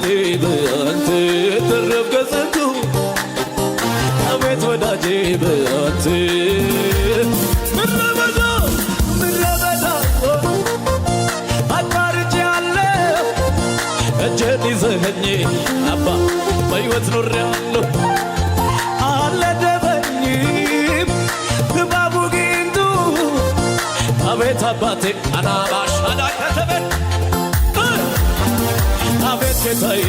አባቴ በአንተ ተረፍኩ ከስንቱ። አቤት ወዳጄ በአንተ ምድረ በዳ፣ ምድረ በዳ አቋርጬአለሁ፣ እጄን ይዘኸኝ አባ በሕይወት ኖሬአለሁ። አልነደፈኝም እባቡ ጊንጡ። አቤት አባቴ አናባሽ አዳከተበ አቤት ጌታዬ።